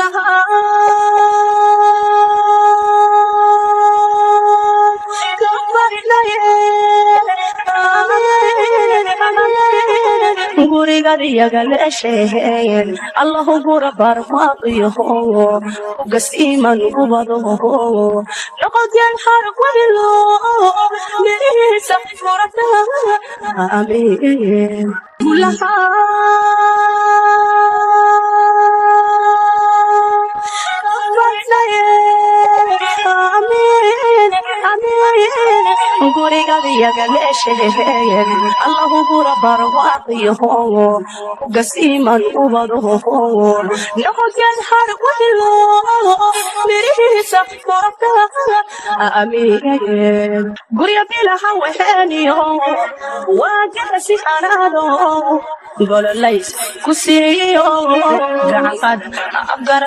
Gulaha gurigadiyagalesheen Allahu gura barwaqiyo gasiman ubado noqodyan harqwelo mirihiisa furata. Amiin. Gulaha gurigadiyagaleesheen Allahu gura barwaqiyo gasiman ubado noqodyan harqwelo mirihiisa furata. Amiin. Gurya bilaha weheniyo waagasi anaado gololays ku siiyo gacanqad afgar.